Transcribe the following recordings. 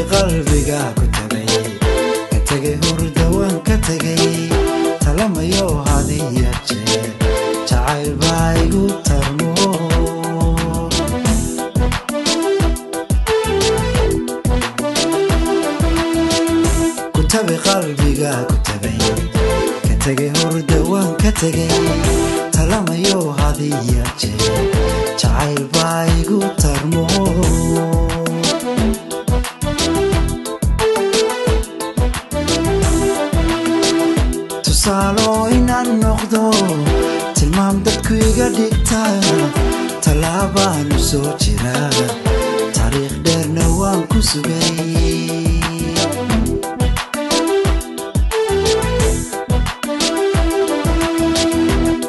Tabi qalbiga ku tagay, ka tagay hurda waan ka tagay, talamayo hadiya jeer jacayl baa igu tarmo. Ku tabi qalbiga ku tagay, ka tagay hurda waan ka tagay, talamayo hadiya jeer jacayl baa igu tarmo. Tusaalo inaan noqdo, tilmaam dadku iga dhigtaa, tallaabaan u soo jiraa, taariikh dheerna waan ku sugay.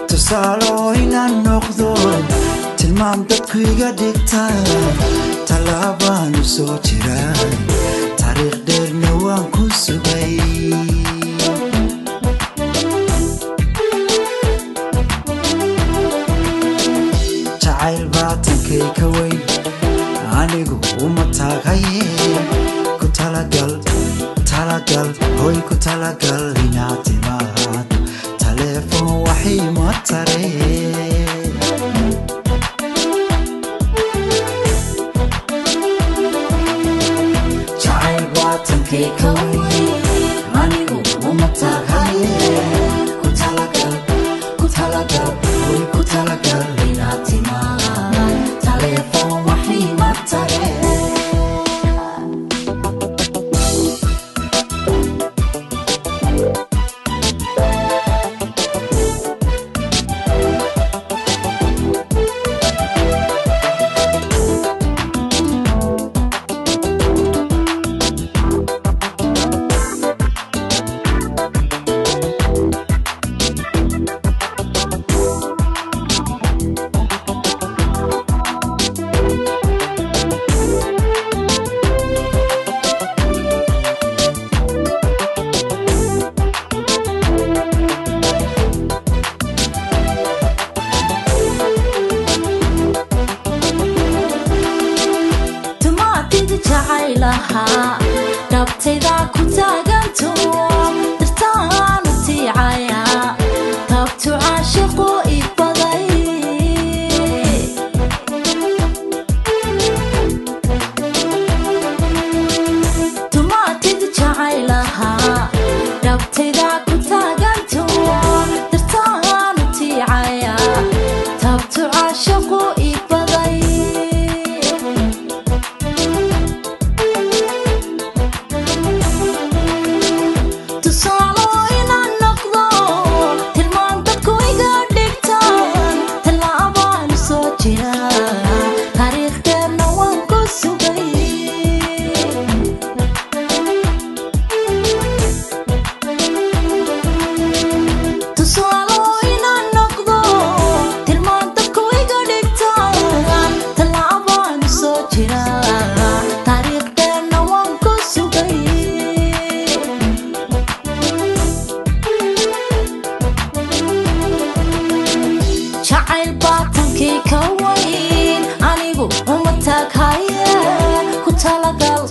Tusaalo inaan noqdo, tilmaam dadku iga dhigtaa, tallaabaan u soo jiraa, taariikh dheerna waan ku sugay. Jacayl baatankay ka weyn, anigu uma taagaye, ku talagal, talagal, hoy ku talagal inaad timaado, taleefon waxima tare. Jacayl baatankay ka weyn, anigu uma taagaye, ku talagal, ku talagal, hoy ku talagal inaad timaado, taleefon waxima tare. Tumaatida jacaylaha dhabtayda ku taaganto, dartaan u tiicaya, tabtu caashiqu i baday. Tumaatida jacaylaha dhabtayda ku taaganto, dartaan u tiicaya, tabtu caashiqu i baday. Tusaalo inaan noqdo, tilmaan dadku iga dhigtaan, tallaabaan u soo jira, taariikhdeenna waan ku sugay. Tusaalo inaan noqdo, tilmaan dadku iga dhigtaan, tallaabaan u soo jira, taariikhdeenna waan ku sugay. Jacayl baatankii ka weyn, anigu uma taaghaye, ku talagal,